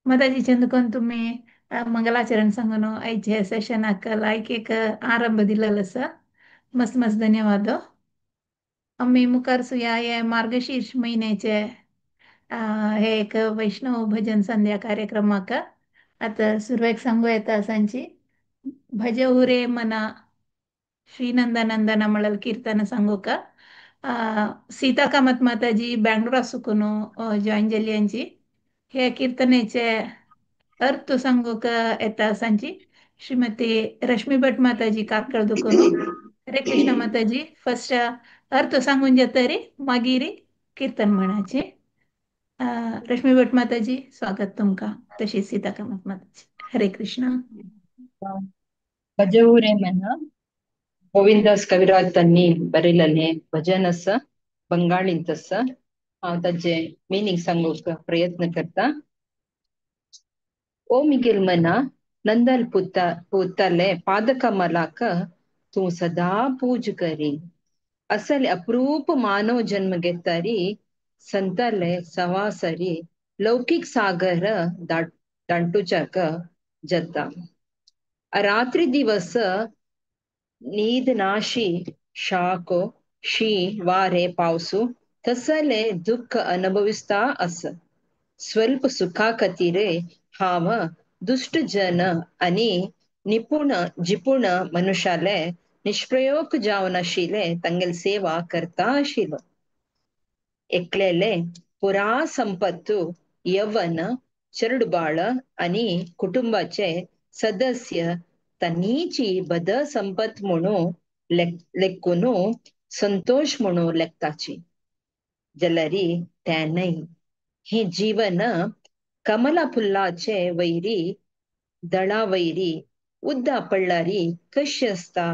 माताजी चंदकोन तुम्ही मंगलाचरण सांगून आयचे सेशनाक लायक एक आरंभ दिलेलो आसा. मस्त मस्त धन्यवाद. आमी मुखार सुया हे मार्गशीर्ष म्हयन्याचे हे एक वैष्णव भजन संध्या कार्यक्रमाक आतां सुरवेक सांगू येता सांची भज उरे मना श्रीनंदनंदन म्हणल कीर्तन सांगूक सीता कामत माताजी बँगलोरा सुकून जॉईन जाल्ली यांची हे कीर्तनेचे अर्थ सांगूक येता सांची श्रीमती रश्मी भट माताजी काकळ दुकून. हरे कृष्ण माताजी, फर्स्ट अर्थ सांगून जातरी मागीर कीर्तन म्हणाचे. रश्मी भट माताजी स्वागत तुमकां, तशीच सीता कामत माताजी. हरे कृष्ण. भजऊरे मना गोविंदास कविराज तांणी बरयलेलें भजन आसा, बंगाळींत आसा. हांव ताजें मिनींग सांगूंक प्रयत्न करता. ओ मिगेल मना नंदल पुता पुताले पादकमलाक तूं सदा पूज करी, असल अप्रूप मानव जन्म घेतारी संताले सवासरी लौकिक सागर दांटुचाक जता. रात्री दिवस नीद नाशी शाको शी वारे पावसू तसले दुःख अनुभविस्ता अस. स्वल्प सुखा खातीर हांव दुश्ट जन आनी निपुण जिपुण मनुष्याले निष्प्रयोग जावन आशिल्ले तांगेली सेवा करता आशिल्लो. एकलेले पुरा संपत्तू यवन चेरडुबाळ आनी कुटुंबाचे सदस्य तांची बद संपत म्हणून लेखून संतोष म्हणून लेखताची, जाल्यार तें न्हय. हें जीवन कमला फुल्लाचे वैरी दळा वैरी उद्दा पडल्यार कशें आसता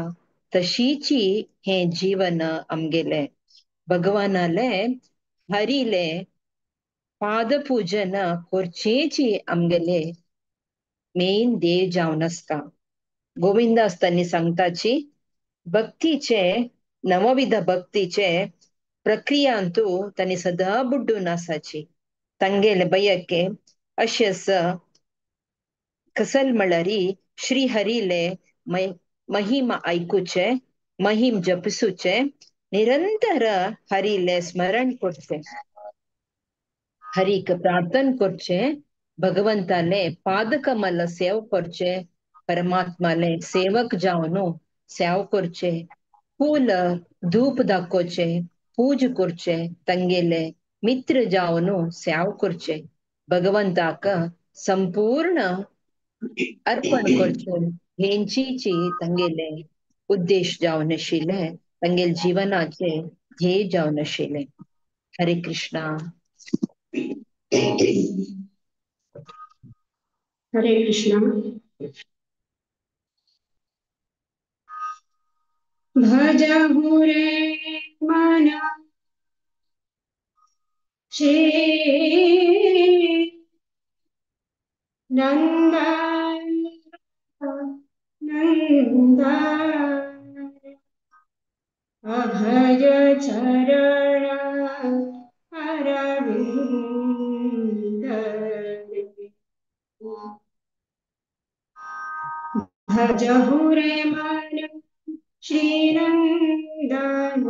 तशीची हें जीवन आमगेलें. भगवानाले हरिले पादपूजन करचेची आमगेले मेन ध्येय जावन आसता. गोविंदास तांणी सांगताची भक्तीचे नवविध भक्तीचे प्रक्रियांतू तांणी सदां बुड्डून आसाची. तांगेले बयके अशें आसा कसल म्हळ्यार श्री हरिले महिमा आयकुचे, महिम जपसूचे, निरंतर हरिले स्मरण करचे, हरीक प्रार्थन करचे, भगवंताले पादकमल सेव करचे, परमात्माले सेवक जावन सेव करचे, फूल धूप दाखोवचे, पूज करचे, तांगेले मित्र जावन सेव करचे, भगवंताक संपूर्ण अर्पण करचे. हेंचीची तांगेले उद्देश जावन आशिल्ले, तांगेले जिवनाचे ध्येय जावन आशिल्ले. हरे कृष्णा. हरे कृष्णा. भजहु रे मन श्री नंदन नंदन अभय चरण अरविंद. भजहु रे मन श्री नंदनंदन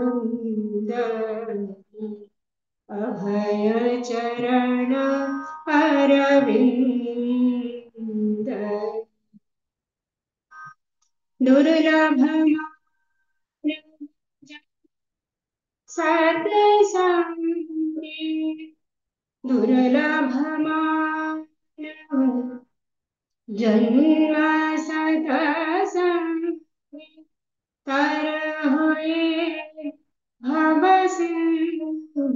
अभय चरण अरविंद. दुर्लभ सत्संगे दुर्लभ मानव जन्म सत्संगे तर होए भव सिंधु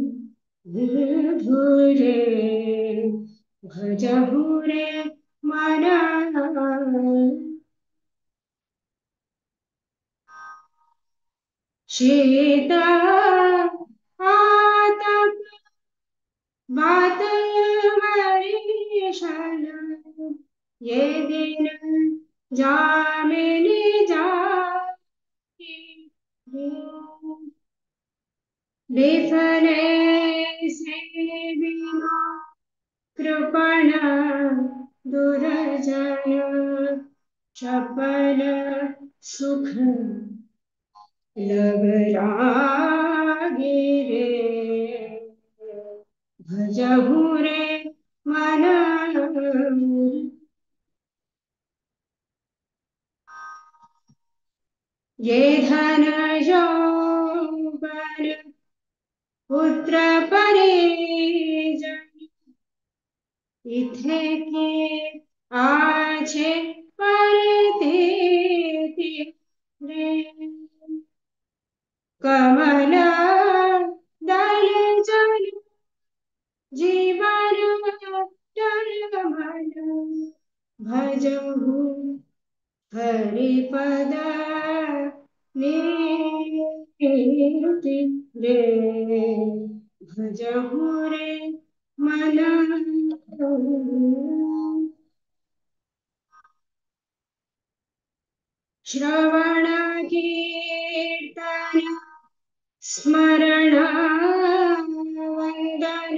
रे. भजहु रे मन शीत आतप बात वरिशन ये दिन जामिनी जाके बिफले से बिना कृपण दुर्जन चपल सुख लग रे भजहु रे मन। ये धन यौवन पुत्र परिजन इथे के आछे परदेती रे। कमल दल जल जीवन मन भजहु हरिपद नीति रे भजहु रे मन। श्रवण कीर्तन स्मरण वंदन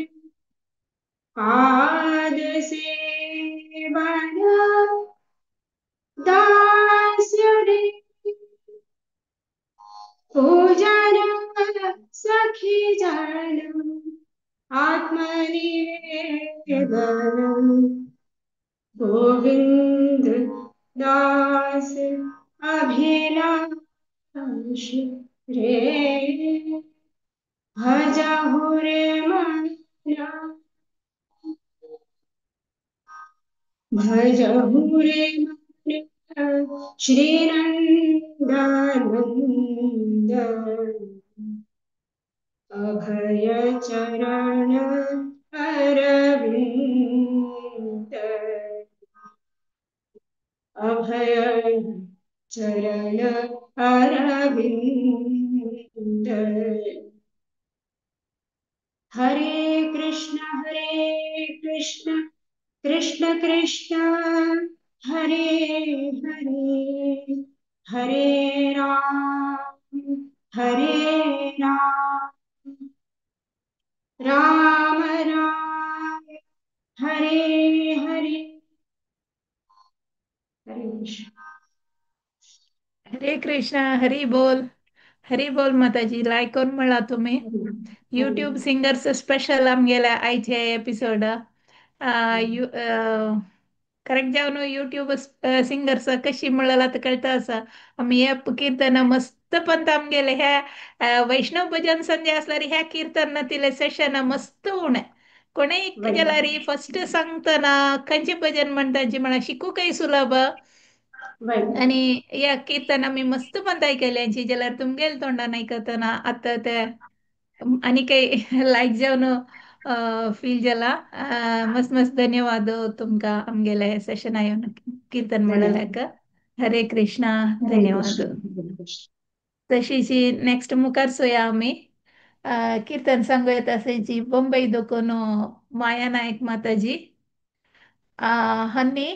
पाद सेवन दास्य रे पूजन सखी जन आत्मनिवेदन गोविंद दास अभिलाष रे भजहु रे मन भजहु रे मन श्री नंदानंद अभय चरण अरविंद अभय चरण अरविंद। हरे कृष्ण कृष्ण कृष्ण हरे हरे हरे राम राम राम हरे हरे। हरे कृष्ण हरे कृष्ण हरी बोल हरी बोल माताजी. लायक करून म्हणला तुम्ही यूट्यूब सिंगर्स स्पेशल आमगेल्या आयचे एपिसोड करेक्ट जावन यूट्यूब सिंगर्स कशी म्हणला तर कळता आसा. आमी हे कीर्तन मस्त पंत आमगेले ह्या वैष्णव भजन संध्या असल्यार ह्या कीर्तनांतले सेशन मस्त उणें कोणेय गेल्यार फर्स्ट सांगतना खंयचे भजन म्हणटाची म्हणा शिकूंकय सुलभ आणि या कीर्तन आमी मस्त पंत आयकल्यांची जाल्यार तुमगेले तोंडान आयकतना आतां ते आनी काही लायक जावन फील जाला. मस्त मस्त धन्यवाद तुमकां आमगेले सेशन येवन कीर्तन म्हणल्याक. हरे कृष्णा धन्यवाद. तशीच नेक्स्ट मुखार सोया आमी कीर्तन सांगू येता असायची बॉम्बे दोकोन माया नायक माताजी हन्नी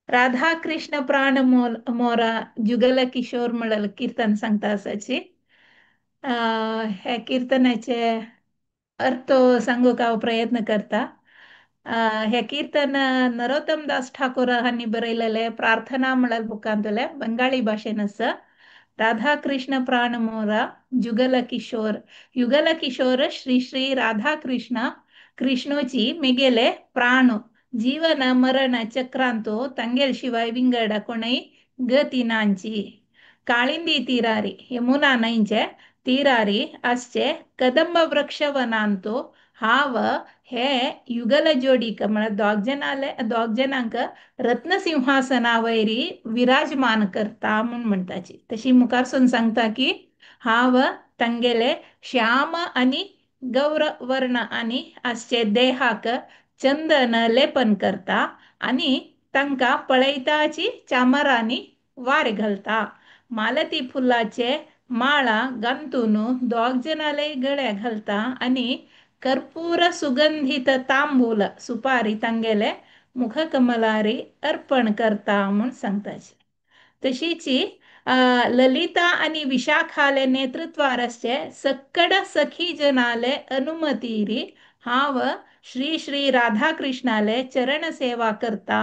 राधा कृष्ण प्राण मोरा जुगल किशोर म्हणल कीर्तन सांगता आसाची. ह्या कीर्तनाचे अर्थ सांगूंक हांव प्रयत्न करता. हे कीर्तन नरोत्तम दास ठाकूर हांणी बरयलेले प्रार्थना म्हणल बुकांतले बंगाली भाशेन आसा. राधा कृष्ण प्राण मोरा जुगल किशोर युगल किशोर श्री श्री राधा कृष्ण कृष्णोची मेगेले प्राण जीवन मरण चक्रांतो ತಂಗೆಲ್ ಶಿವಾಯ್ ವಿಂಗಡ ಕೊಣೈ ಗತಿ ನಾಂಚಿ ಕಾಳಿಂದಿ ತೀರಾರಿ ಯಮುನಾ ನೈಂಚೆ ತೀರಾರಿ ಅಶ್ಚೆ ಕದಂಬ ವೃಕ್ಷವನಾಂतो हाव हे युगल जोडीक म्हळ्यार दोग जणाले दोग जणांक रत्नसिंहासना वयरी विराजमान करता म्हूण म्हणटाची. तशी मुखारसून सांगता की हांव तांगेले श्याम आनी गौर वर्ण आनी आसचे देहाक चंदन लेपन करता आनी तांकां पळयताची चामरांनी वार घालता. मालती फुलाचे माळा गांतून दोग जणाले गळ्या घालता आनी कर्पूर सुगंधित तांबूल सुपारी तांगेले मुखकमलारी अर्पण करता म्हूण सांगताची. तशीची ललिता आनी विशाखाले नेतृत्वार आसचे सक्कड सखी जनाले अनुमतीरी हांव श्री श्री राधा कृष्णाले चरण सेवा करता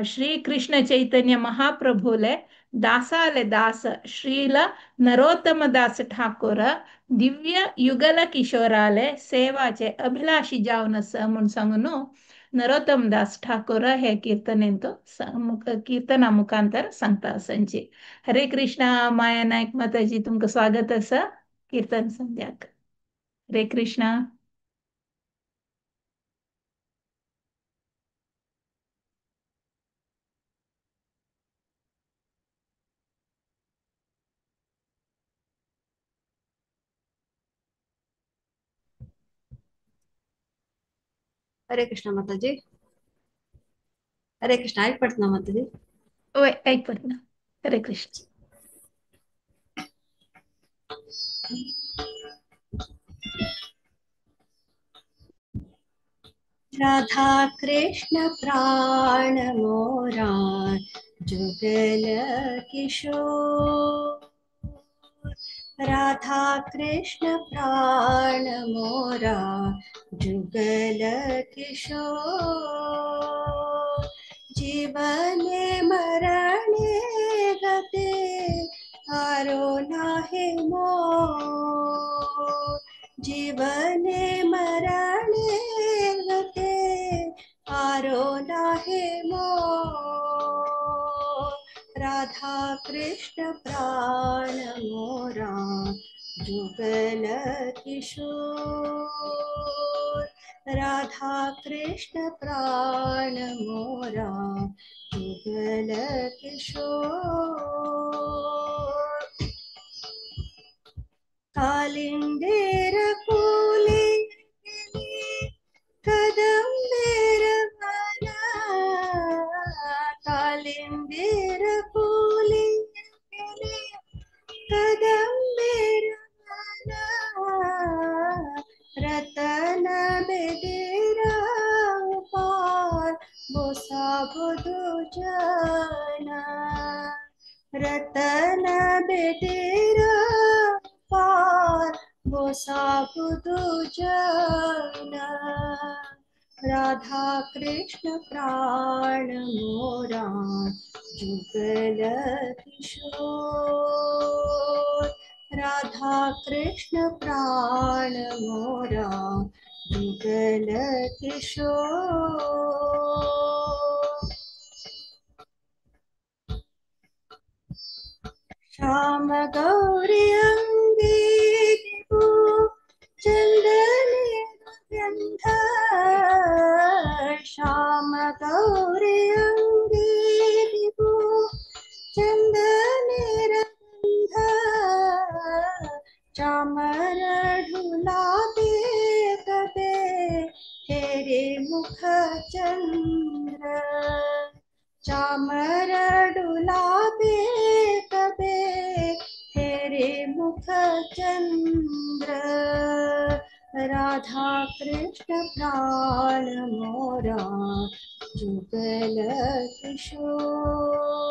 श्री कृष्ण चैतन्य महाप्रभुले दासाले दास श्रील नरोत्तम दास ठाकूर दिव्य युगल किशोराले सेवाचे अभिलाषी जावन आसा म्हूण सांगून नरोत्तम दास ठाकूर हे कीर्तनेंत कीर्तना मुखांतर सांगता आसांची. हरे कृष्णा. माया नायक माताजी, तुमकां स्वागत आसा कीर्तन संध्याक. हरे कृष्णा. हरे कृष्ण माताजी. हरे कृष्ण. ऐक पडतना माताजी. वय ऐक पडना. हरे कृष्ण. राधा कृष्ण प्राण मोरा जुगल किशोर, राधा कृष्ण प्राण मोरा जुगल किशोर, जीवने मरणे गते आरो नाहे मोर, जीवने मरणे गते आरो नाहे मोर, राधा कृष्ण प्राण मोरा जुगल किशोर, राधा कृष्ण प्राण मोरा जुगल किशोर। कालिंदेर कूले कदम्बेर वना, कालिंदेर कूले कदम्बेर वना, रतन बेदेरा उपार बोसा जना, रतन बेदेरा पार बोसा जना, राधा कृष्ण प्राण मोरा जुगल किशोर, राधा कृष्ण प्राण मोरा जुगल किशोर। श्याम गौरी अंगे दिवो चंदन गंध, श्याम गौरी अंगे दिवो चंदन गंध, चामर ढुलाबे कबे तेरे मुख चंद्र, चामर डुलाबे कबे तेरे मुख चंद्र, राधा कृष्ण प्राण मोरा जुगल किशोर,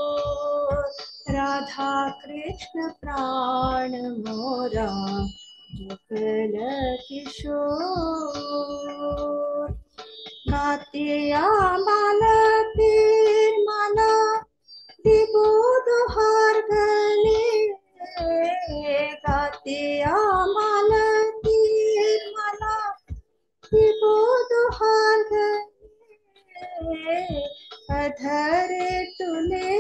राधा कृष्ण प्राण मोरा जुगल किशोर। गातिया माला माला दिबो दोहार गले, गातिया माला माला दिबो दोहार गले, अधरे तुले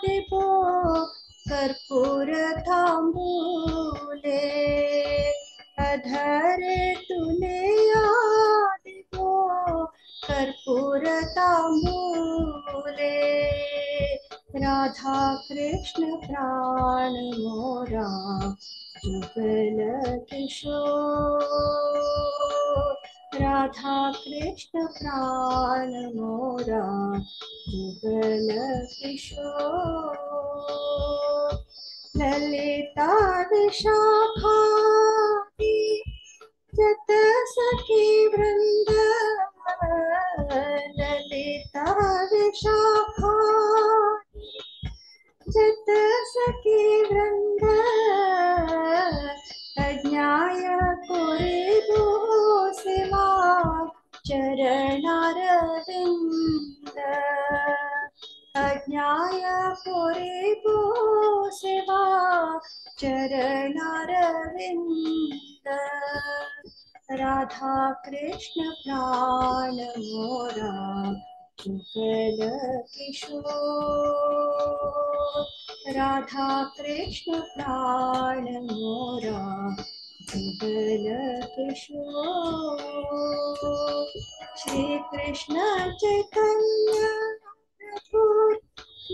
दिबो कर्पूर थांबूले, अधरे तुले दिबो कर्पूर तांबूले, राधा कृष्ण प्राण मोरा जुगल किशोर, राधा कृष्ण प्राण मोरा जुगल किशोर। ललिता विशाखा जत सखी वृंद, ललिता विशाखा जत सखी वृंद, अज्ञाय कोरे दो सेवा चरणारविन्द अज्ञाय कोरिबो सेवा चरणारविन्द राधा कृष्ण प्राण मोरा जुगल किशोर राधा कृष्ण प्राण मोरा जुगल किशोर श्री कृष्ण चैतन्य प्रभु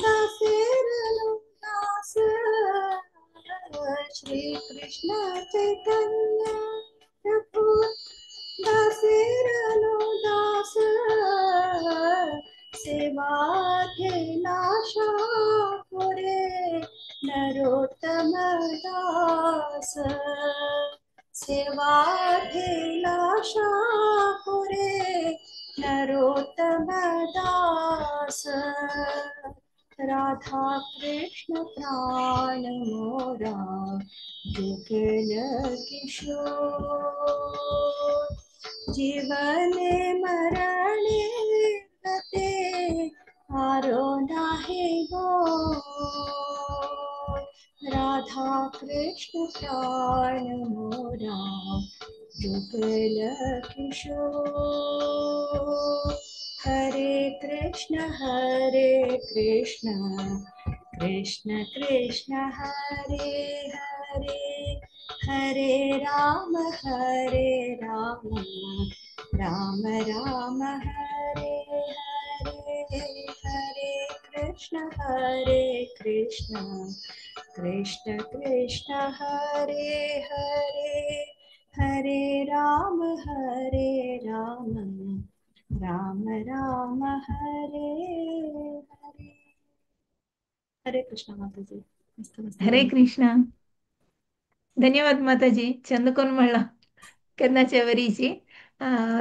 दासेर दास श्री कृष्ण चैतन्य प्रभु दासेर दास सेवा अभिलाषा करे नरोत्तम दास सेवा अभिलाषा करे नरोत्तम दास राधा कृष्ण प्राण मोरा जुगल किशोर जीवने मरणे गते आरो नाहे मोर राधा कृष्ण प्राण मोरा जुगल किशोर हरे कृष्ण कृष्ण कृष्ण हरे हरे हरे राम राम राम हरे हरे हरे कृष्ण कृष्ण कृष्ण हरे हरे हरे राम राम राम हरे हरे। हरे कृष्ण माताजी। मस्त मस्त। हरे कृष्ण। धन्यवाद माताजी। चंद कोण म्हणला केन्नाचे वरीची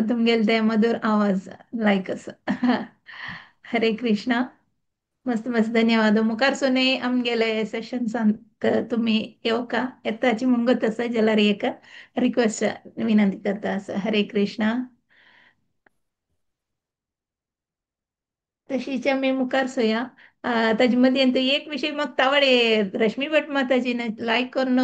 तुमगेले ते मधुर आवाज लायक असं। हरे कृष्ण। मस्त मस्त धन्यवाद। मुखार सुने आमगेले सेशन्सांत तुम्ही येवका येताची म्हणगत आसा जाल्यार एक रिक्वेस्ट विनंती करता आसा। हरे कृष्ण। तशीच आमी मुखार सोया ताजे मदीं एक विशय म्हाका तावडे रश्मी भट माताजीन लायक करून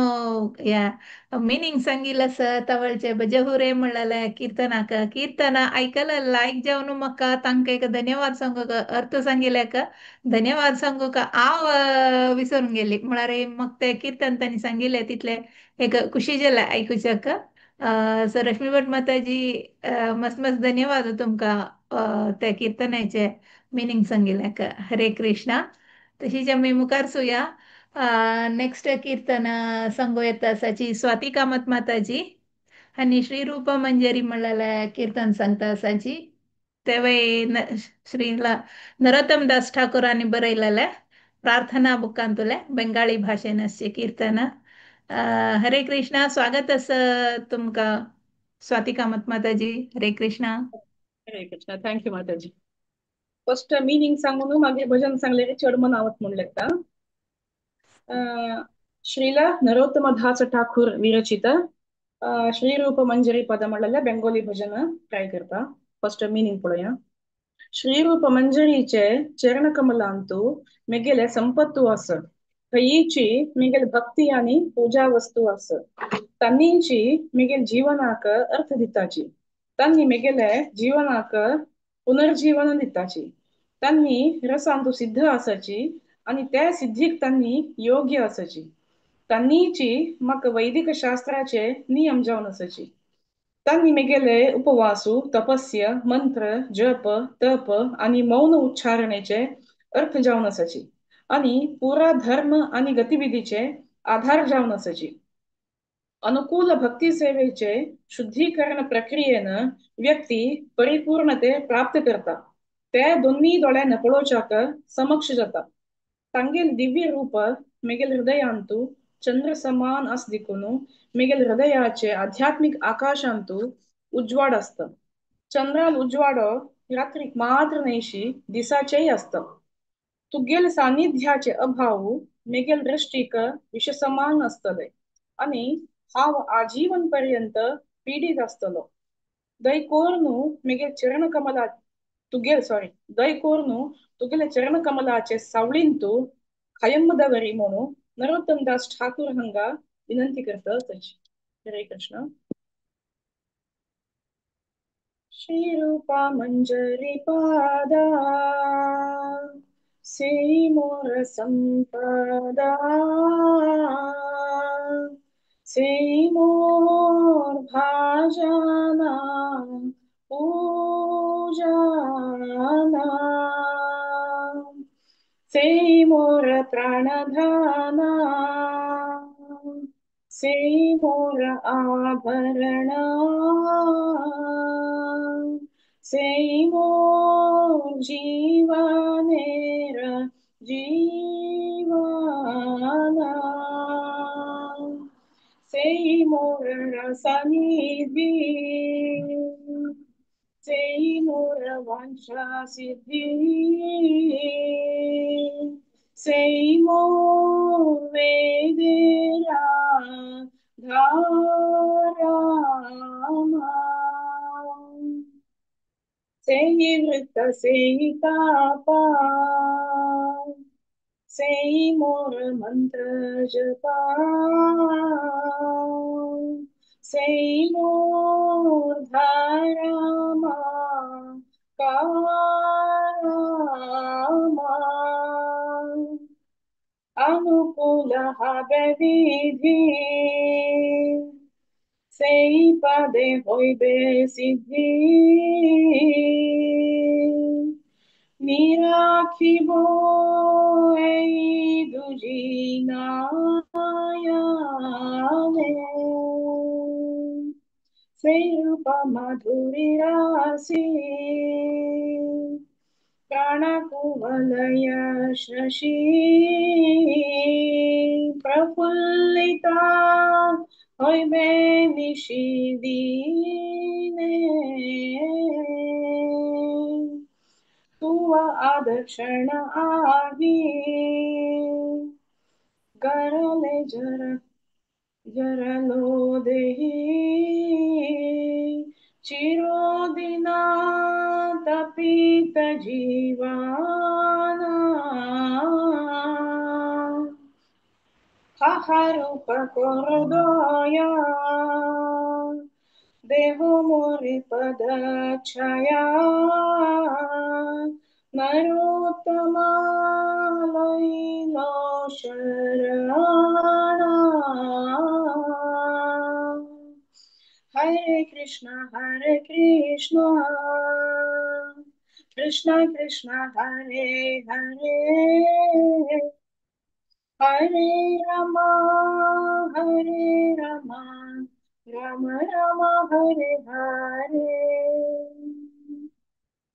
ह्या मिनींग सांगिल्लें आसा तावळचे भजहुरे म्हणलेलें किर्तनाक कीर्तना आयकलें लायक जावन म्हाका तांकां एक धन्यवाद सांगूंक अर्थ सांगिल्ले का धन्यवाद सांगूंक हांव विसरून गेली म्हळ्यार म्हाका तें किर्तन तांणी सांगिल्लें तितलें एक खुशी जालें आयकुच्याक। सो रश्मी भट माताजी मस्त मस्त धन्यवाद तुमकां त्या किर्तनाचे मिनींग सांगिल्लें। हरे कृष्णा। तशीच आमी मुखार सुया नेक्स्ट कीर्तन सांगू येता आसाची स्वाती कामत माताजी आनी श्री रूप मंजरी म्हणलेलें कीर्तन सांगता आसाची तेवय श्री नरोत्तम दास ठाकूरांनी बरयलेलें प्रार्थना बुकांतुलें बेंगाळी भाशेन आसचें कीर्तन। हरे कृष्णा। स्वागत आसा तुमकां स्वाती कामत माताजी। हरे कृष्णा। हरे कृष्णा। Thank you माताजी। फर्स्ट मिनींग सांगून मागीर भजन सांगलें चड मनावत म्हूण लागता। श्रीला नरोत्तम दास ठाकूर विरचित श्री रूप मंजरी पद म्हणलेलें बेंगोली भजन ट्राय करता। फर्स्ट मिनींग पळोवया। श्री रूप मंजरीचे चरण कमलांतु मेगेले संपत्तु आस थंयची मेगेले भक्ती आनी पूजा वस्तू आस तांनीची मेगेले जीवनाक अर्थ दिताची तांनी मेगेले जीवनाक पुनर्जीवन दिताची तांनी रसांतु सिद्ध आसाची आनी त्या सिद्धीक तांनी योग्य आसाची तांनीची म्हाका वैदिक शास्त्राचे नियम जावन आसाची तांनी मेगेले उपवासू तपस्य मंत्र जप तप आनी मौन उच्चारणेचे अर्थ जावन आसाची आनी पुरा धर्म आनी गतिविधीचे आधार जावन आसाची। अनुकूल भक्ती सेवेचे शुद्धीकरण प्रक्रियेन व्यक्ती परिपूर्णते प्राप्त करता ते दोन्ही दोळ्यान पळोवच्याक समक्ष जाता। तांगेल दिव्य रूप मेगेल हृदयांतु चंद्र समान आस देखून मेगेल हृदयाचे आध्यात्मिक आकाशांतु उज्वाड आसता। चंद्राल उज्वाडो रात्रीक मात्र न्हयशी दिसाचेय आसता। तुगेल सानिध्याचे अभाव मेगेल दृष्टीक विषसमान आसतले आनी हांव आजीवन पर्यंत पीडित आसतलो। दय कोर्नु मेगेल चरण कमला तुगेल सॉरी दय कोरनु तुगेले चरण कमलाचे सावळींतु कायमदवरी म्हणू नरोत्तम दास ठाकूर हंगा विनंती करता. हरे कृष्ण. श्री रूपा मंजरी पादा सेई मोर संपदा सेई मोर भाजना पूजना सेई मोर प्राणधाना सेई मोर आभरण सेई मोर जीवनेर जीवना सेई मोर रसनिधि सेई मोर वांछा सिद्धि सेई मोर वेदेरा धारामा सेई वृत्त सेई तापा सेई मोर मंत्र जपा सेई मोर धारामा कारामा अनुकूल हबे विधि सेई पदे होइबे सिद्धि निराखिब এই দুজি নয়নে সেই রূপ মাধুরী রাশি प्राणकुवलय शशि प्रफुल्लिता होइबे निशिदिने तुवा आदर्शण आगी गरले जर जरलो देही चिरोदिना तपित जीवाना हारूप करो दया देहो मोरे पद छाया नरोत्तमा लैलो शरणा. Hare Krishna, Hare Krishna, Krishna Krishna, Hare Hare, Hare Rama, Hare Rama, Rama Rama, Hare Hare,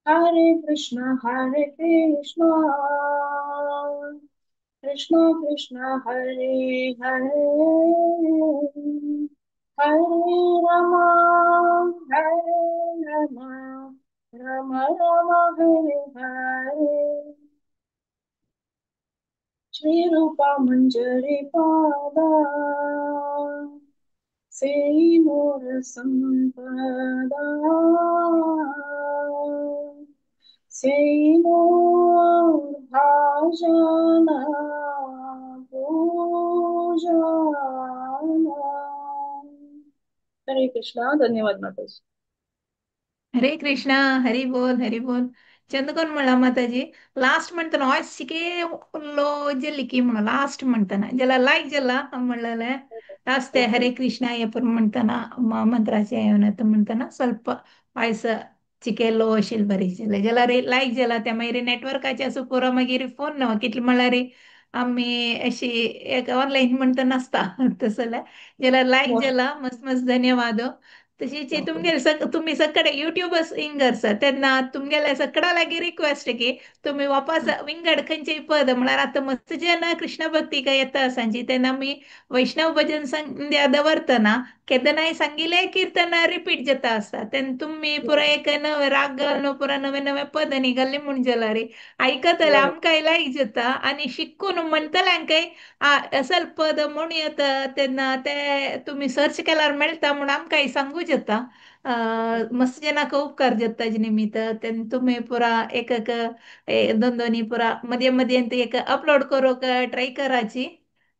Hare Krishna, Hare Krishna, Krishna Krishna, Hare Hare, Hare Rama, Hare Rama, Rama Rama, Hare Hare. Shri Rupa Manjari Pada, Sei Mor Sampada, Sei Mor Bhajana Pujana. Hare Krishna. धन्यवाद माताजी. हरे कृष्णा. हरी बोल हरी बोल. चंदकोन म्हणला माताजी last म्हणताना voice चिके लो जल्ली म्हणून last म्हणताना ज्याला लाईक ज्याला म्हणलेलं लास्ट ओके. हरे कृष्ण अय्यप्पर म्हणताना मंत्राचे म्हणताना ಸ್ವಲ್ಪ ವಾಯ್स चिके लो अशील बरी जालें ज्याला रे लायक जाला त्या मागीर नेटवर्काचे असो पुरो मागीर फोन ना कितले म्हणल्यार आमी अशी एक ऑनलायन म्हणटा नासता तसं जाल्यार ज्याला लायक जाला मस्त मस्त धन्यवाद. तशीच तुमगेले तुमी सगळे युट्यूबर्स हिंग आसा तेन्ना तुमगेले सगळ्या लागीं रिक्वेस्ट की तुमी वापस विंगड खंयचेय पद म्हळ्यार आतां मस्त जेन्ना कृष्ण भक्ती काय येता सांजी तेन्ना आमी वैष्णव भजन संध्या दवरतना केदनाय सांगिल्लें किर्तन रिपीट जाता आसता तेन्ना तुमी पुराय एक नवे राग घालून पुराय नवे नवे पद निघाले म्हूण जाल्यार आयकतले आमकांय लायक जाता आनी शिकून म्हणटल्यांकय असल पद म्हूण येता तेन्ना ते तुमी सर्च केल्यार मेळटा म्हूण आमकांय सांगू जाता. मस्त जनाक उपकार जाता ताजे निमित्त. तेन्ना तुमी पुरा एक एक दोन दोनी पुरा मदीं मदीं एक अपलोड करूंक ट्राय कराची.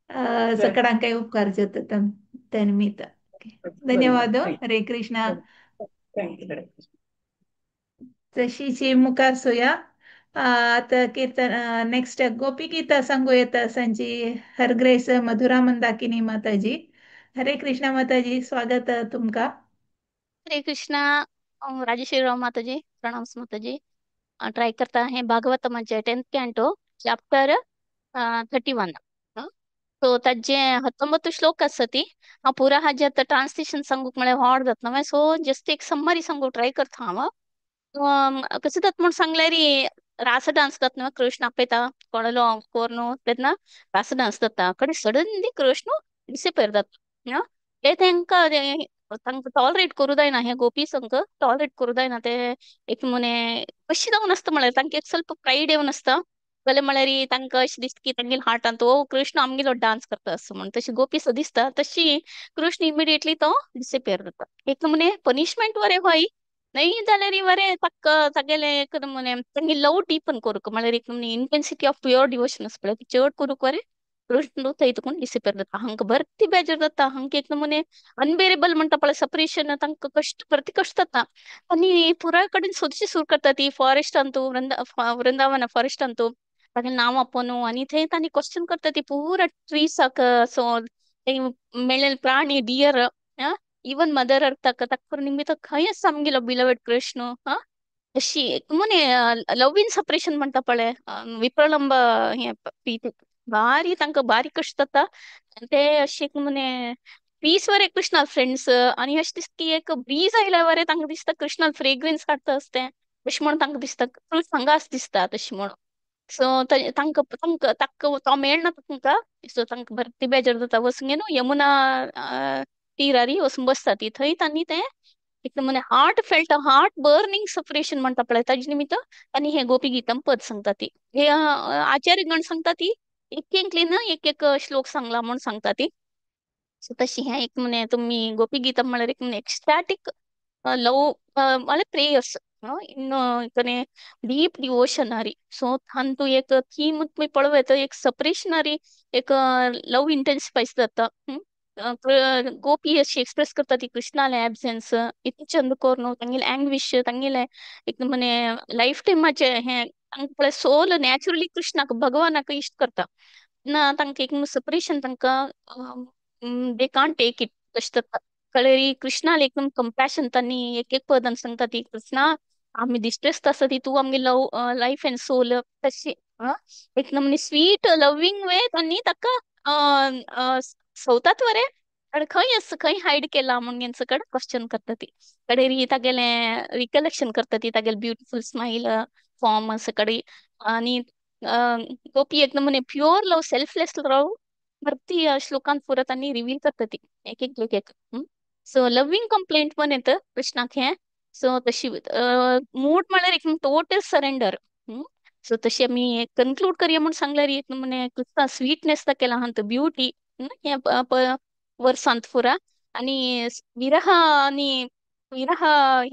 बरें सगळ्यांक काय उपकार जाता त्या निमित्त. बरें धन्यवाद. Thank you. Hare Krishna. Thank you Hare Krishna. तशीची मुखार सुया. आतां कीर्तन नेक्स्ट गोपी गीता सांगू येता सांची हरग्रेस मधुरा मंदाकिनी माताजी. हरे कृष्णा माताजी, स्वागत तुमका. हरे कृष्णा. राजेश्वरी राव माता जी, प्रणाम माता जी. ट्राई करता है भागवत म्हणजे 10th canto chapter 31. So ताजे 19 श्लोक आसता ती. हांव पुरा हाजे आतां ट्रान्सलेशन सांगूक म्हळ्यार व्हड जाता मागीर, सो जस्ट एक सम्मरी सांगूक ट्राय करता हांव. कशें जाता म्हूण सांगल्यार रास डान्स जाता न्हू, कृष्ण आपयता कोणलो कोर्न तेन्ना रास डान्स जाता, कडेन सडनली कृष्ण डिसपेर जाता. ते तांकां तांकां टॉलरेट करूं जायना, हे गोपी संक टॉलरेट करूं जायना. ते एक म्हणे कशी जावन आसता म्हळ्यार तांकां एक ಸ್ವಲ್ಪ प्रैड येवन आसता जाल्यार म्हळ्यार तांकां अशें दिसता की तांगेले हार्टांत ओ कृष्ण आमगेलो डान्स करता असो म्हण तशी गोपी सो दिसता तशी कृष्ण इमिडिएटली तो डिसपेर जाता. एक नमुने पनिशमेंट वरे होय नाही जाल्यार वरे ताका तागेले एक नमुने तांगे लव डीपन करूंक म्हळ्यार एक नमुने इंटेन्सिटी ऑफ प्युअर डिवोशन आसा पळय चड करूंक वरे कृष्ण थंय तुकून डिसपेर जाता. हांकां भरती बेजार जाता, हांकां एक नमुने अनबेरेबल म्हणटा पळय सपरेशन, तांकां कश्ट प्रति कश्ट जाता. आनी पुराय कडेन सोदची सुरू करता ती फॉरेस्टांतू वृंदावन फॉरेस्टांतू तागेलें नांव आपोवनू आनी थंय तांणी क्वेश्चन करता ती पुरा ट्रीसाक सो मेळ्ळे प्राणी डियर इवन मदर अर्थाक ताका निमित्त खंय आसा आमगेलो बिलवेड कृष्ण. हा अशी एक म्हणे लव इन सपरेशन म्हणटा पळय विप्रलंब हें प्रीती भारी तांकां बारीक कश्ट जाता. ते अशें एक म्हणे पीस वरे कृष्णा फ्रेंड्स आनी अशें दिसता की एक ब्रीज आयल्या वरे तांकां दिसता कृष्णा फ्रेग्रन्स काडटा आसतें अशें म्हण तांकां दिसता कृष्ण हांगा आस दिसता तशें म्हणून. सो तांकां तांकां ताका तो मेळना तांकां, सो तांकां भरती बेजार जाता. वचून न्हू यमुना तिरारी वचून बसता ती थंय तांणी तें एक म्हणे heart felt heart burning separation म्हणटा पळय ताजे निमित्त आनी हे गोपी गीतम पद सांगता ती. हे आचार्य गण सांगता ती एक एकली एक एक श्लोक सांगला म्हूण सांगता ती. सो तशी हें एक म्हणे तुमी गोपी गीतम म्हळ्यार एक म्हणे एक्स्टॅटीक लव म्हळ्यार प्रेयर्स इन डीप डिवोशनरी. सो तांतू एक थीम तुमी पळोवं येता एक सपरेशनरी एक लव इंटेन्सिफायस जाता. गोपी अशी एक्सप्रेस करता ती कृष्णाले एब्सेन्स इतलें चंद कोरून तांगेले अँग्विश तांगेले एक म्हणे लायफ टायमाचे हें तांकां पळय सोल नॅचरली कृष्णाक भगवानाक इश्ट करता ना तांकां एक सपरेशन तांकां they can't take it तशें जाता. कळ्ळें कृष्णाले एकदम कंपॅशन तांणी एक एक पदान सांगता ती कृष्णा आमी डिस्ट्रेस्ड आसा ती तूं आमगे लव लायफ एंड सोल तशी एक नमूने स्वीट लवींग वे तांणी ताका सवतात वरे आनी खंय आसा खंय हायड केला म्हूण तेंचे कडेन क्वेश्चन करता ती. कडेन तागेलें रिकलेक्शन करता ती तागेलें ब्युटिफूल स्मायल फॉर्म आसा कडेन आनी गोपी एक नमुने प्युअर लव सेल्फलेस लव भरती श्लोकांत पुरा तांणी रिवील करता ती एक एक एक एक. सो लवींग कंप्लेंट पण येता कृष्णाक हें. सो तशी मूड म्हळ्यार एक टोटल सरेंडर. सो तशी आमी कन्क्लूड करया म्हूण सांगल्यार एक नमुने कृष्णा स्वीटनेस दाखयला आहा ब्युटी हें वर्सांत पुरा आनी विरह आनी विरह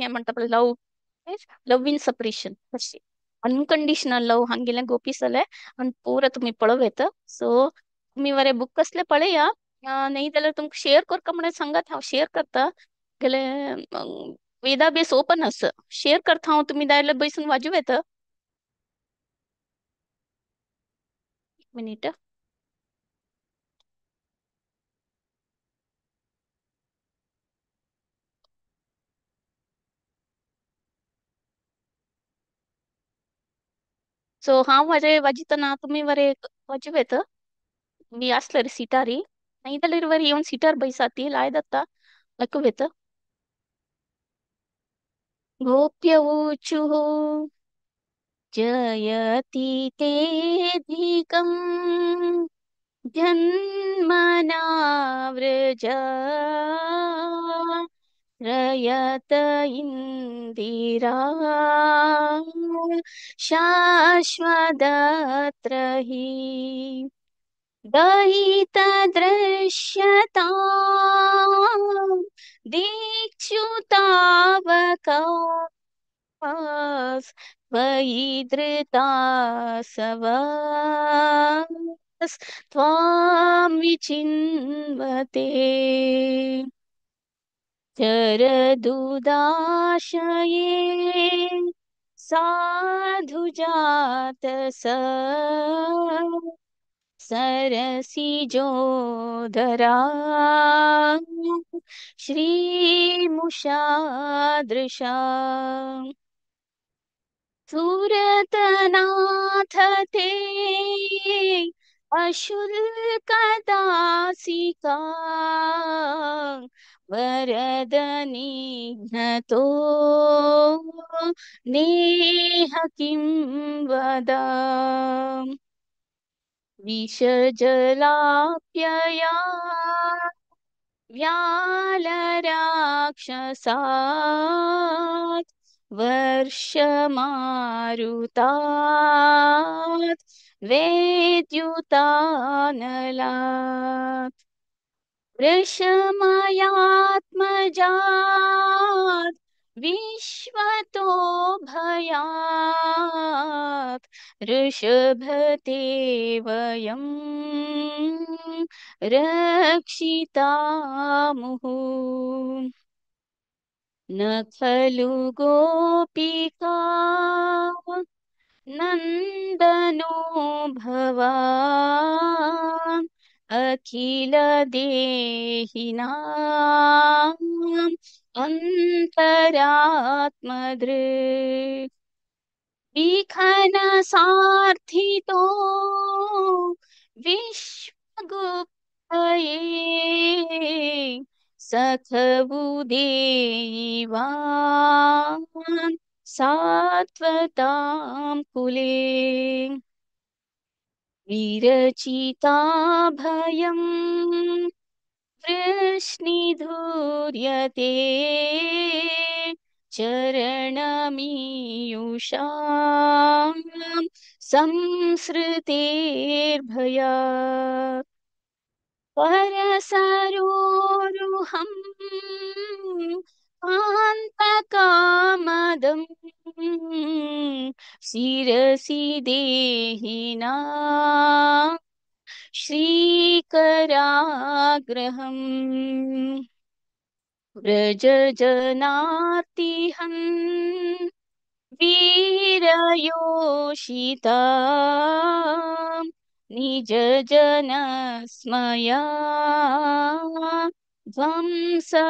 हें म्हणटा पळय लव लव इन सपरेशन तशी अनकंडिशनल लव हांगेलें गोपी जालें आनी पुरा तुमी पळोवं येता. सो तुमी बरें बूक कसलें पळया नाही जाल्यार तुमकां शेअर करता म्हणून सांगात हांव शेअर करता गेले वेदा बेस ओपन आसा शेअर करता हांव तुमी जाय जाल्यार बसून वाजूं येता. एक मिनीट. सो हांव वरे वाजितना तुमी वरे वाजूं येता मी आसल्यार सिटारी नाही जाल्यार वरी येवन सिटार बैसात लाय जाता आयकूं येता. गोप्य ऊचुः जयति तेऽधिकं जन्मना व्रज रयत इन्दिरा शाश्वतत्र हि दयितदृश्यता दीक्षुतावकास त्वयि धृता सवास त्वां विचिन्वते। चरदुदाशये साधुजात स सरसिजोदरा श्रीमुषादृशा। सुरतनाथ ते अशुल्कदासिका वरदनिघ्नतो नेह किं वद। विषजलाप्यया व्यालराक्षसात् वर्षमारुतात् वैद्युतानलात् वृषमयात्मजात् विश्वतो भयात् ऋषभते वयं रक्षितामुः। न खलु गोपिका नन्दनो भवान् अखिल देहिनाम् अन्तरात्मदृक् विखनसार्थितो विश्वगुप्तये सखबुदेवान् सात्वतां कुले। विरचिता भयं वृष्णिधूर्यते चरणमीयुषां संसृतेर्भयात् परसरोरुहं कान्तकामदं शिरसि देहिना श्रीकराग्रहम् व्रज जनार्तिहं वीरयोषिता निज जनस्मया ध्वंसनस्मिता।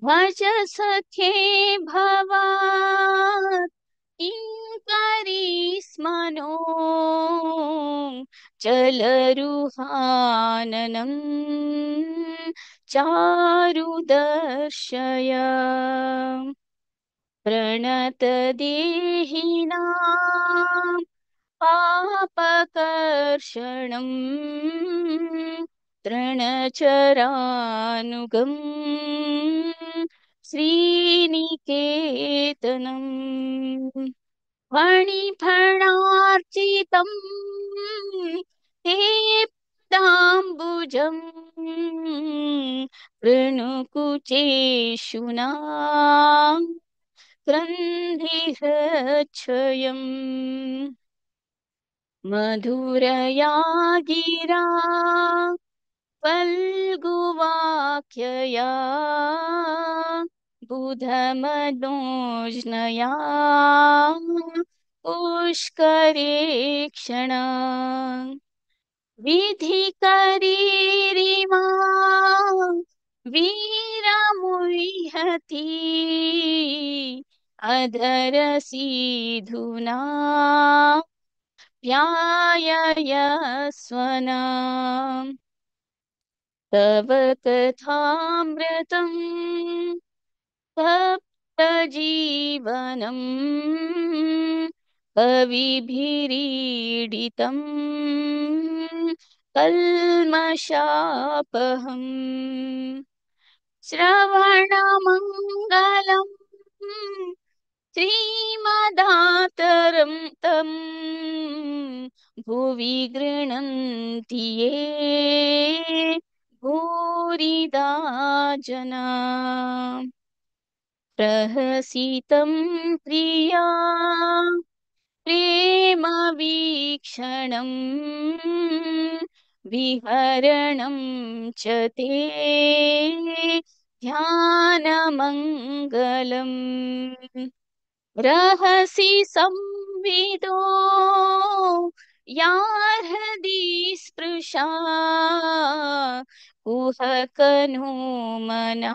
भज सखे भवात् किङ्करी स्मनो चलरुहाननं चारुदर्शय प्रणतदेहिनां पापकर्षणं तृणचरानुगं श्रीनिकेतनं फणिफणार्चितं ते पदाम्बुजं कृणुकुचेषुना क्रन्धिहृच्छयम् मधुरया गिरा फल्गुवाक्यया बुधमनोज्ञया पुष्करे क्षणा विधिकरीरिमा वीरमुह्यति अधरसीधुना प्याययस्वना। तव कथामृतं तप्तजीवनं कविभिरीडितं कल्मषापहम् श्रवणमङ्गलम् श्रीमदातरं तं भुवि गृह्णन्ति ये भूरिदा जना। प्रहसितं प्रिया प्रेमवीक्षणं विहरणं च ते ध्यानमङ्गलम्। रहसि संविदो या हृदि स्पृशा कुहकनुमना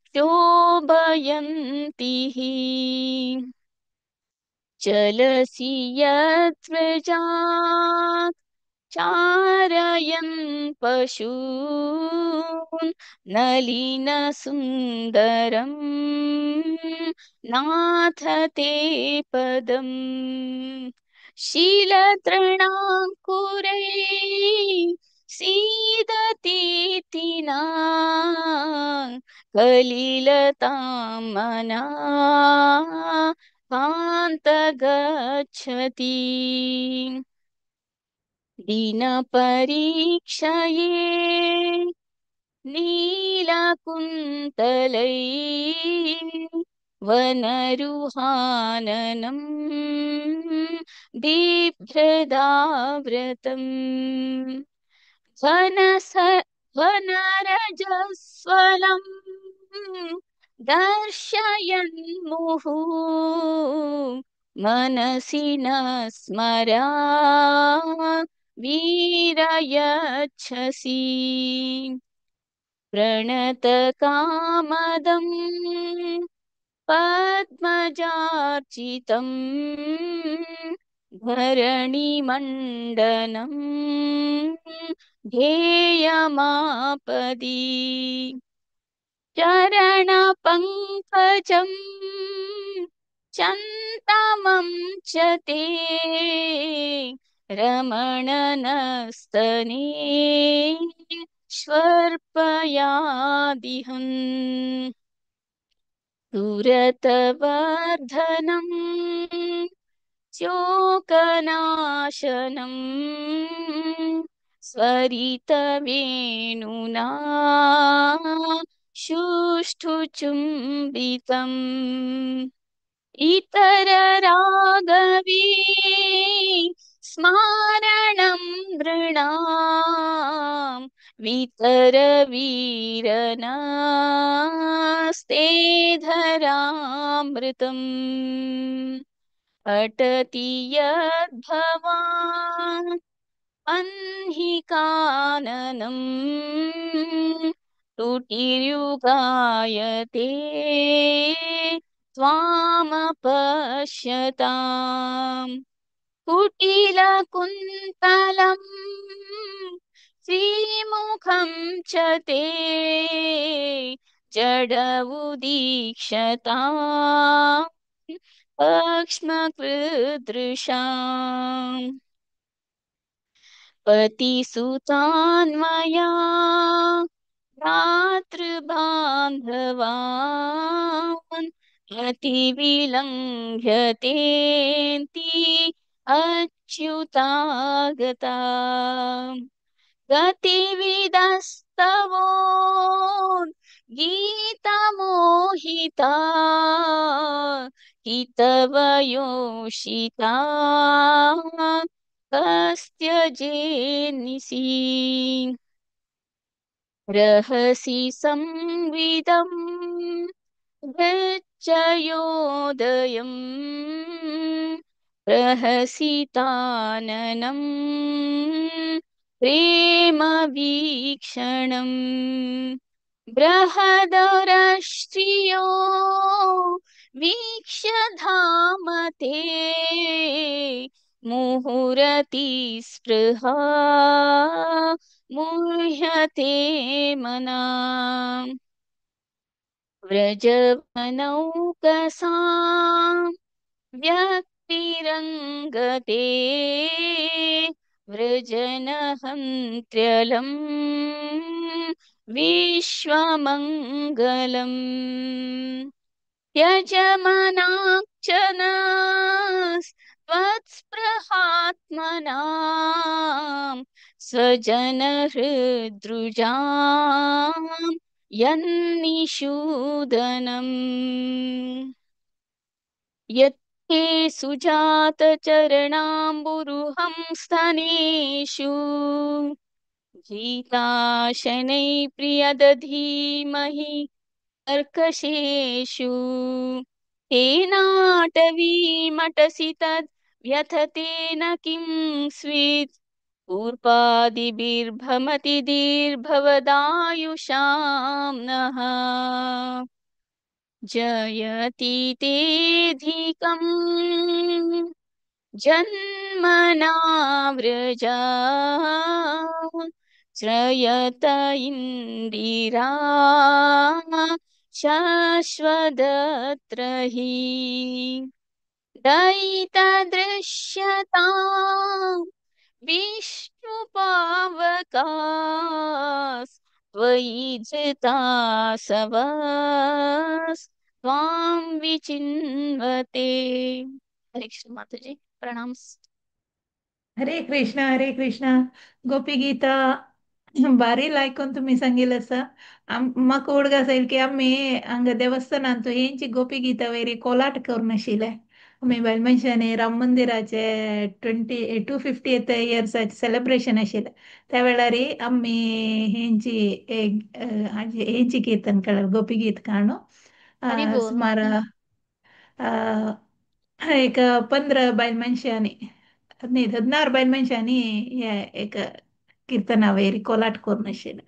शोभयन्ति। चलसि यत्त्वजात् चारयन् पशून् नलिनसुन्दरं नाथ ते पदम्। शीलतृणाङ्कुरै सीदतीति ना कलिलतां मना कान्त गच्छति। दीनपरीक्षये नीलकुन्तलै वनरुहाननं बिभ्रदावृतम्। वनस वनरजस्वलं दर्शयन् मुहुः मनसि न स्मरा वीरयच्छसि। प्रणतकामदं पद्मजार्चितं धरणिमण्डनं ध्येयमापदि। चरणपङ्कजं चन्तामं च ते रमणनस्तने स्वर्पयादिहन्। सुरतवर्धनं शोकनाशनं स्वरितवेणुना सुष्ठु चुम्बितम्। इतररागवी स्मारणं नृणां वितरवीरनास्ते धरामृतम्। अटति यद्भवान् अह्निकाननं तुटिर्युगायते त्वामपश्यताम्। कुटिलकुन्तलं श्रीमुखं च ते जडवुदीक्षतां पक्ष्मकृदृशाम्। पतिसुतान्वया भ्रातृबान्धवान् अतिविलङ्घ्यतेन्ति अच्युतागता। गतिविदस्तवो गीतमोहिता हितवयोषिता कस्त्यजेनिसि। रहसि संविदं हृच्चयोदयं प्रहसिताननं प्रेमवीक्षणं। बृहदरष्ट्रियो वीक्ष्य धाम ते मुहुरति स्पृहा मुह्यते मना। व्रजवनौकसां व्यक्तिरङ्गते व्रजनहन्त्र्यलं विश्वमङ्गलम्। त्यज मनाक्चनस्त्वत्स्पृहात्मनां स्वजनहृद्रुजां यन्निषूदनम्। यत्ते सुजातचरणाम्बुरुहं स्थानेषु गीताशनैः प्रियदधीमहि कर्कशेषु तेनाटवीमटसि तद् व्यथतेन किं स्वित् कूर्पादिभिर्भमति दीर्भवदायुषां नः। जयति तेऽधिकं जन्मना व्रजा श्रयत इन्दिरा शाश्वतत्र हि दयितदृश्यतां विष्णुपावकास्त्वयि धृता सवस्त्वां विचिन्वते। हरे कृष्ण माताजी, प्रणाम। हरे कृष्ण हरे कृष्ण। गोपी गीता भारी आयकून तुम्ही सांगितलं आसा. म्हाका उडगास येयल की आमी हांगा देवस्थानांत हेंची गोपी गीता वयरी कोलाट करून आशिल्ले. आमी बायल मनशांनी राम मंदिराचे 250th इयर्साचे सेलिब्रेशन आशिल्लें. त्या वेळार आमी हेंची हेंची कीर्तन काडलें, गोपी गीत काणू. हरी बोल. सुमार एक 15 बायल मनशांनी, 15 16 बायल मनशांनी हे एक कीर्तना वयर कोलाट करून आशिल्लें.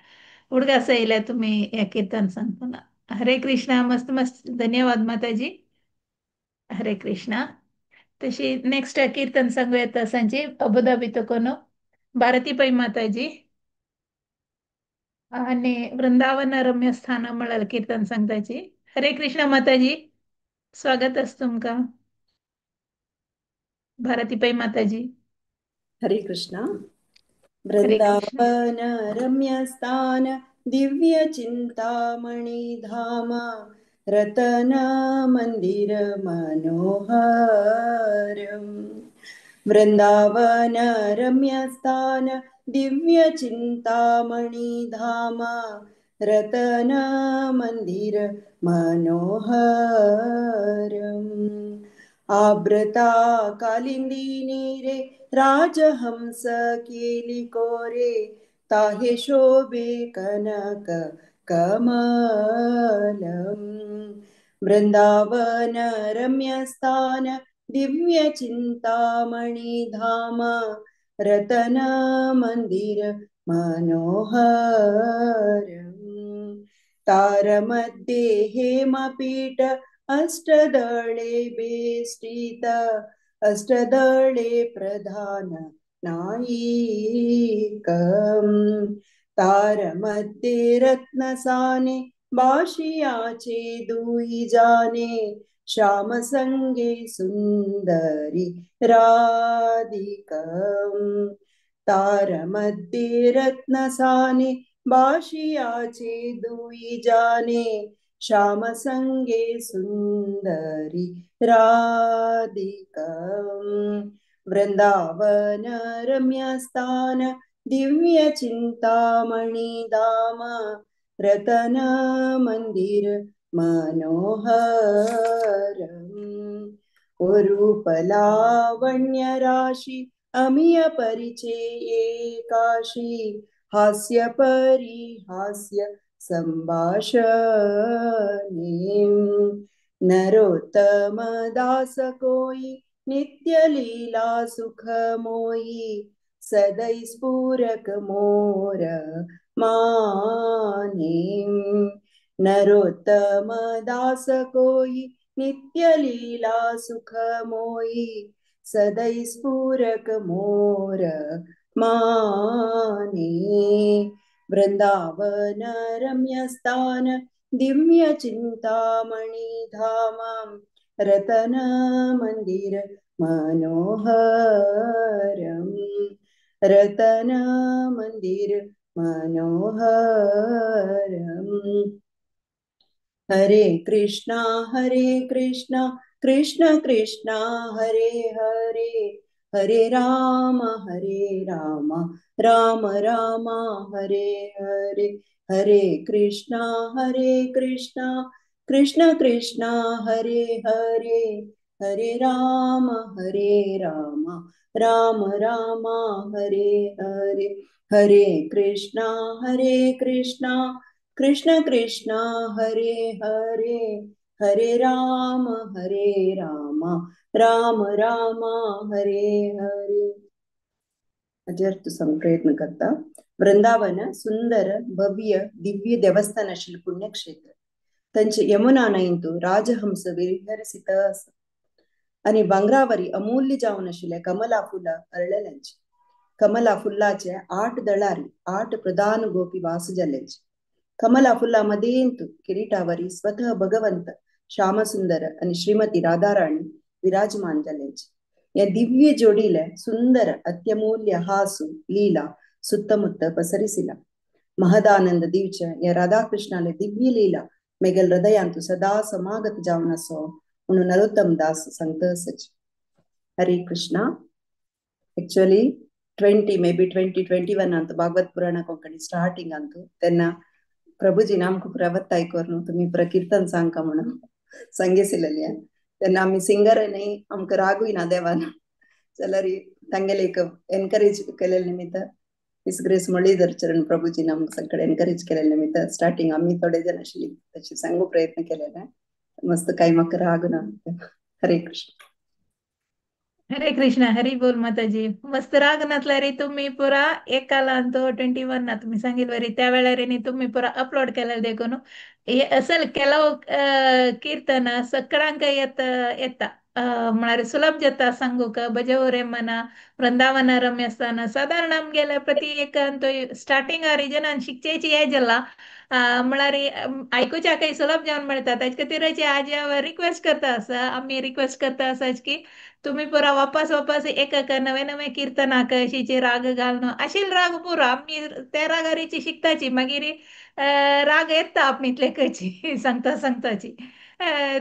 उडगास येयले तुमी हे कीर्तन सांगतना. हरे कृष्णा. मस्त मस्त धन्यवाद माताजी. हरे कृष्णा. तशी नेक्स्ट कीर्तन सांगू येता सांची अबुधाबी तो भारती पै माताजी आणि वृंदावन रम्य स्थान म्हळ्यार कीर्तन सांगताची. हरे कृष्णा माताजी, स्वागत आसा तुमकां. भारती पै माताजी. हरे कृष्णा. हरे कृष्ण. वृंदावन रम्यस्थान दिव्य चिंतामणि धाम रतन मंदिर मनोहर. वृंदावन रम्यस्थान दिव्य चिंतामणि धाम रतन मंदिर मनोहर. आब्रता कालिंदी नीरे राजहंस केली कोरे ताहे शोभे कनक कमलम. वृंदावन रम्यस्थान दिव्य चिंतामणि धाम रतन मंदिर मनोहर. तारमध्ये हेमपीठ अष्टदळे बेष्टित अष्टदळे प्रधान नायिकम. तारमध्ये रत्नसाने बाशियाचे दुई जाने श्याम संगे सुंदरी राधिकम. तारमध्ये रत्नसाने बाशियाचे दुई जाने श्याम संगे सुंदरी राधिकम. वृंदावन रम्यस्थान दिव्य चिंतामणि धाम रतन मंदिर मनोहर. रूप लावण्य राशि अमिय परिचय काशी हास्य परिहास्य संभाषणे. नरोत्तम दास कोई नित्य लीला सुख मोई सदै स्फुरक मोर माने. नरोत्तम दास कोई नित्य लीला सुख मोई सदै स्फुरक मोर माने. वृंदावन रम्यस्थान दिव्य चिंतामणि धाम रतन मंदिर मनोहरम. रतन मंदिर मनोहरम. हरे कृष्णा हरे कृष्णा कृष्ण कृष्ण हरे हरे, हरे राम राम राम हरे हरे। हरे कृष्णा कृष्ण कृष्ण हरे हरे, हरे राम राम राम हरे हरे। हरे कृष्णा कृष्ण कृष्ण हरे हरे, हरे राम राम राम हरे हरे। अजर सांग प्रयत्न करता। वृंदावन सुंदर भव्य दिव्य देवस्थान आशिल्लें पुण्यक्षेत्र। तांचे यमुना न्हंयंतु राजहंस विहरसित आसा आनी भांगरावरी अमूल्य जावन आशिल्ले कमला फुलां अरळल्यांची। कमला फुलाचे 8 दळारी 8 प्रधान गोपी वास जाल्यांची। कमला फुला मदेंतु किरीटावरी स्वतः भगवंत श्यामसुंदर आणि श्रीमती राधाराणी विराजमान जाल्यांची। या दिव्य जोडीले सुंदर अत्यमूल्य हासु लीला सुत्तमुत्त पसरिसिला। महदानंद दिवचे या राधाकृष्णाले दिव्य लीला मेगल हृदयांतु सदा समागत जावन आसो म्हणून नरोत्तम दास सांगता सच। Hare Krishna. Actually 20 maybe 2021 अंत भागवत पुराण कोंकणी स्टार्टिंग अंतु तेन्ना प्रभुजीन आमकां प्रवत्ताय करून तुमी प्रकीर्तन सांगका म्हणून सांगेसिल्लें। तेन्ना आमी सिंगर न्ही, आमकां रागूय ना देवान, जाल्यार तांगेले एक एनकरेज केलेले निमित्त his grace Muralidhar चरण प्रभुजीन आमकां सगळे एनकरेज केलेले निमित्त स्टार्टिंग आमी थोडे जण आशिल्ली तशी सांगू प्रयत्न केलेले। मस्त काय म्हाका राग ना। हरे कृष्ण. हरे कृष्ण. हरी बोल माताजी. मस्त राग नासल्यार तुम्ही पुरा एकाला तो 21 ना तुम्ही सांगितलं वरी त्या वेळार तुम्ही पुरा अपलोड केलेलं देखून असल ಕೆಲವು कीर्तन सगळ्यांक येत येता म्हळ्यार सुलभ जाता सांगूक। भजो रे मना, वृंदावन रम्यस्थान साधारण आमगेले प्रति एक तो स्टार्टिंग जनान शिकचेची हे जाला म्हळ्यार आयकुच्या काही सुलभ जावन मेळटा। ताचे खातीर आज हांव रिक्वेस्ट करता आसा, आमी रिक्वेस्ट करता आसा की तुम्ही पुरा वापस वापस एक एक नवे नवे कीर्तनाक अशीचे राग घालून आशिल राग पुरा आमी त्या रागारीची शिकताची, मागीर राग येता आपणितले सांगता सांगताची।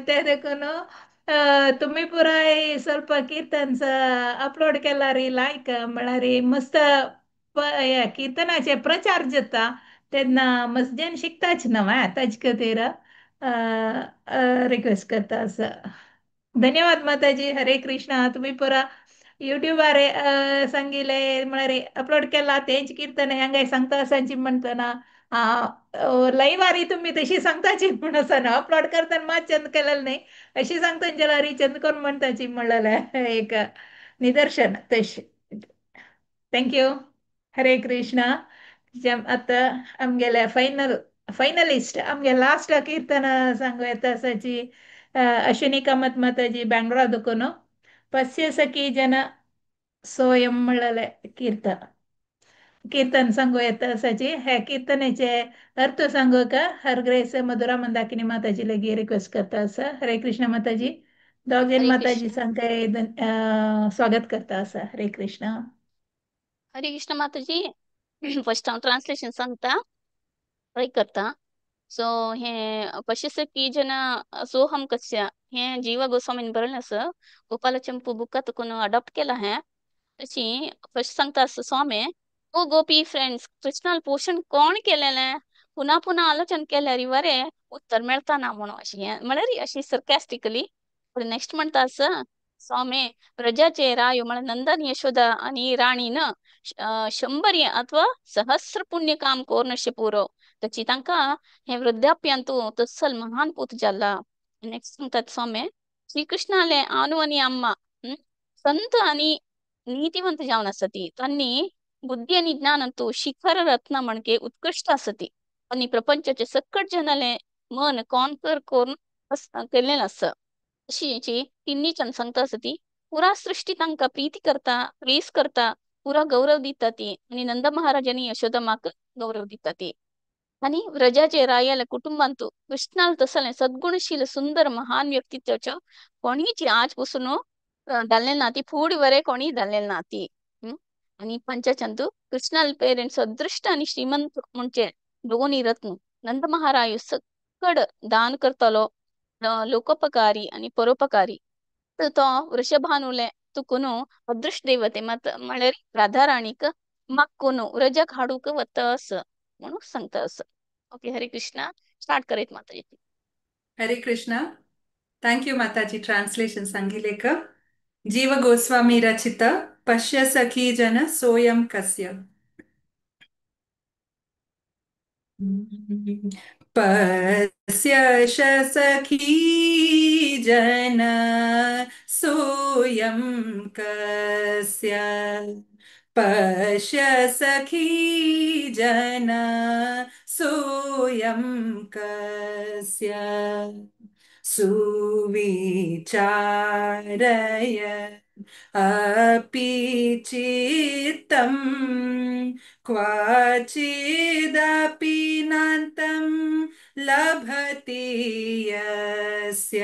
ते देखून तुम्ही पुराय ಸ್ವಲ್ಪ कीर्तन अपलोड केल्यार लायक म्हळ्यार मस्त कीर्तनाचे प्रचार जाता तेन्ना मस्त जन शिकताच नव्या ताचे खातीर रिक्वेस्ट करता आसा। धन्यवाद माताजी. हरे कृष्णा. तुम्ही पुरा युट्यूबार सांगिले म्हळ्यार अपलोड केला तेंच कीर्तन हांगाय सांगता आसांची म्हणटना लयवारी तुम्ही तशी सांगताची म्हण आसना अपलोड करताना मात चंद केलेलं नाही अशी सांगता जाल्यार चंद कोण म्हणताची म्हणलेलें एक निदर्शन तशें। Thank you. हरे कृष्णा. आता आमगेले फायनलिस्ट आमगे लास्ट कीर्तन सांगू येता आसाची अश्विनी कामत माताजी बँगलोरा दुकोन पश्य सखी जन सोयम म्हणलेले कीर्तन कीर्तन सांगू येता आसाची। हे कीर्तनाचे अर्थ सांगू का हर ग्रेस मधुरा मंदाकिनी माताजी लगी रिक्वेस्ट करता आसा। हरे कृष्ण माताजी. दोग जण हरे माताजी कृष्ण. सांगकाय स्वागत करता आसा। हरे कृष्ण. हरे कृष्ण माताजी. फर्स्ट हांव ट्रान्सलेशन सांगता, ट्राय करता। सो हे पश्य की जन सोहम कस्य हे जीवा गोस्वामीन बरयलें आसा। गोपाल चंपू बुका तुकून अडॉप्ट केला हें। तशी फर्स्ट सांगता आसा स्वामी, ओ गोपी फ्रेंड्स, कृष्णाल पोषण कोण केलेलें? पुन्हा पुन्हा आलोचन केल्यार वरे उत्तर मेळता ना म्हणून अशी म्हळ्यार अशी सरकास्टिकली। नेक्स्ट म्हणटा आसा स्वामी, व्रजाचे रायो म्हळ्यार नंदन यशोदा आनी राणीन 100 अथवा 1,000 पुण्य काम कोरनशे पुरो तची तांकां हे वृद्धाप्यांतु तत्सल महान पूत जाला। नेक्स्ट म्हणटात स्वामी, श्रीकृष्णाले आनु आनी अम्मा संत आनी नीतिवंत जावन आसती, तांणी बुद्धी आनी ज्ञानांतु शिखर रत्न म्हणके उत्कृष्ट आसती आनी प्रपंचाचे सकट जनाले मन कॉन्कर करून केल्लें आसा। अशी तिन्ही सांगता आसती पुरा सृष्टी तांकां प्रीती करता, प्रेस करता, पुरा गौरव दिता ती आनी नंद महाराजांनी यशोदा माक गौरव दिता ती। आनी व्रजाचे रायाले कुटुंबांतु कृष्णाल तसलें सद्गुणशील सुंदर महान व्यक्तित्वाचो कोणीची आज पसून धाडलें ना ती, फुडें वरे कोणी धाडलें ना ती। आनी पंचाचंतु कृष्णाल पेरेंट्स अदृष्ट आनी श्रीमंत म्हणजे दोनी रत्न नंद महाराय रोकड दान करतलो, लोकोपकारी आनी परोपकारी. तर तो वृषभानुले तुकून अदृश्ट देवते मात म्हळ्यार राधा राणीक मागून व्रजाक हाडूंक वता असं म्हणून सांगता असं. ओके, हरे कृष्णा. स्टार्ट करत माताजी. Hare Krishna. Thank you Mataji translation सांगिलेक. जीव गोस्वामी रचित पश्य सखी जन सोयम कस्य. पश्य सखी जन सोयम कस्य. पश्य सखी जन सोयम कस्य. सुविचारय अपि चित्तं क्वचिदपि नान्तं लभति यस्य.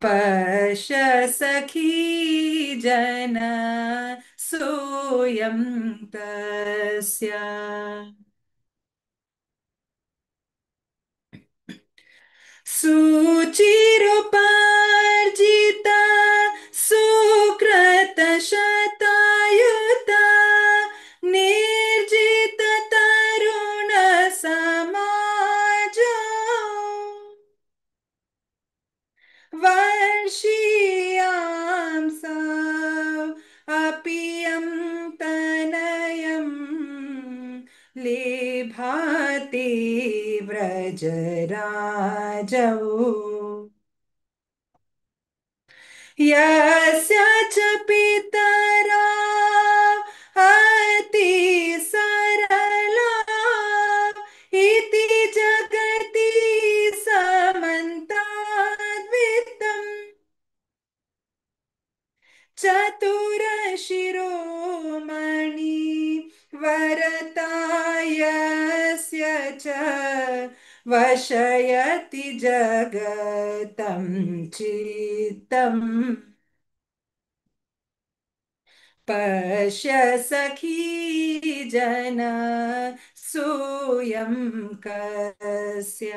पश्य सखी जन सोऽयं तस्य. सुचिरुपार्जिता सुकृत शतायुता निर्जित तरुण समाज वर्षीयां अपियं तनयं लेभाति व्रजराजौ. यस्य च पितरा अति सरला इति जगति समन्ताद्वितम् चतुरशिरोमणि वरतायस्य च वशयति जगतं चित्तम्. पश्य सखी जन सोऽयं कस्य.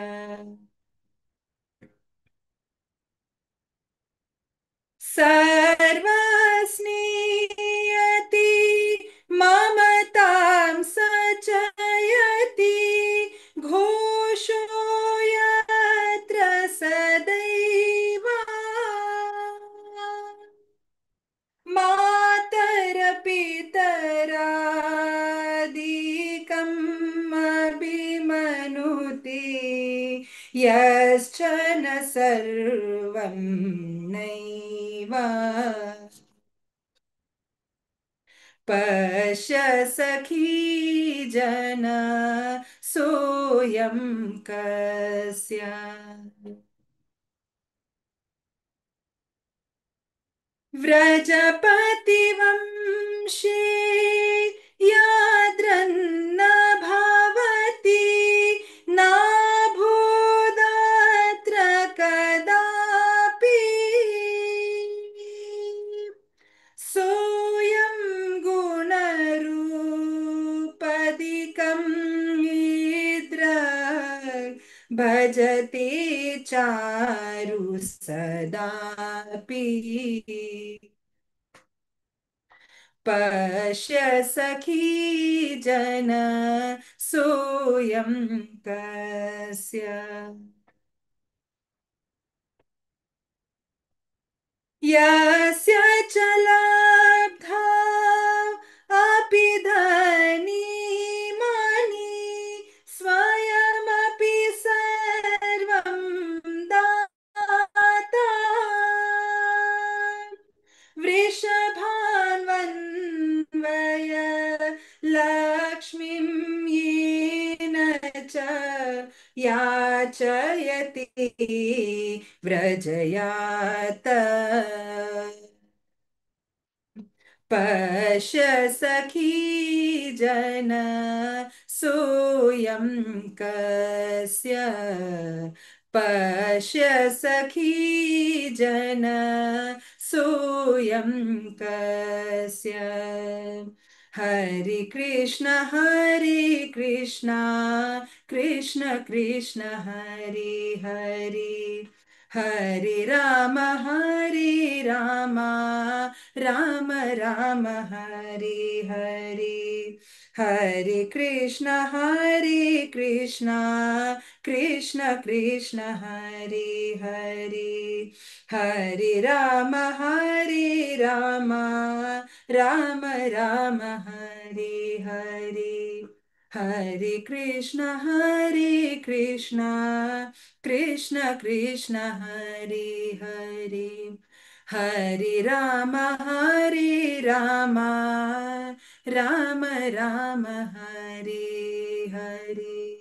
सर्वस्नेयति ममतां सचयति घोषो यत्र सदैव मातरपितरादिकम् अभिमनुति यश्च न सर्वं नैव. पश्य सखी जन सोऽयं कस्य. व्रजपतिवंशे याद्रन्न भवति नाभूदत्र कदापि सोऽयं गुणरूपदिकं इद्र भजते चारु सदापि. पश्य सखी जन सोऽयं तस्य. यस्य च लब्धा अपि धनी मानी स्वयमपि सर्वं दाता वृषभान्वन्वय लक्ष्मीं येन च याचयति व्रजयात. पश्य सखी जन सोऽयं कस्य. पश्य सखी जन सोऽयं कस्य. Hare Krishna Hare Krishna Krishna Krishna Hare Hare Hare Rama Hare Rama Rama Rama Hare Hare Hare Krishna Hare Krishna Krishna Krishna Hare Hare Hare Rama Hare Rama Rama Rama Hare Hare Hare Krishna Hare Krishna Krishna Krishna Hare Hare Hare Rama Hare Rama Rama Rama Hare Hare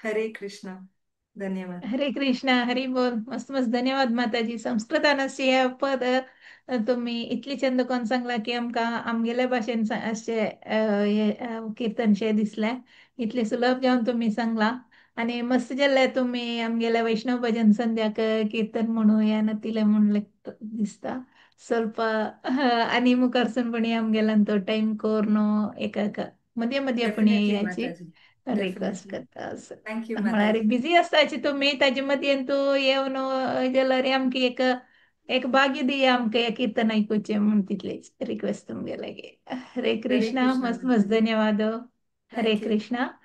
Hare Krishna. धन्यवाद. हरे कृष्णा, हरी बोल. मस्त मस्त, धन्यवाद माताजी. संस्कृतान पद तुम्ही इतली चंद कोण सांगला की आमकां आमगेल्या भाशेन अशें कीर्तनशें दिसलें. इतलें सुलभ जावन तुमी सांगला आनी मस्त जाल्लें. तुमी आमगेल्या वैष्णव भजन संध्याक कीर्तन म्हणूया नतिलें म्हणलें दिसता ಸ್ವಲ್ಪ. आनी मुखारसून पण आमगेल्यान तो टायम करून एका मदीं मदीं आपण Definitely, याची Mataji. Request Definitely. करता असं. Thank you, म्हळ्यार Mataji. बिझी आसताची तुमी, ताजे मदीं तूं येवन जाल्यार आमकां एक एक भाग्य दिया आमकां हे कीर्तन आयकुचें म्हूण तितलेच रिक्वेस्ट तुमगे लागीं. हरे Hare Krishna. Krishna, मस्त मस्त Mataji. धन्यवाद. हरे Thank you. Krishna.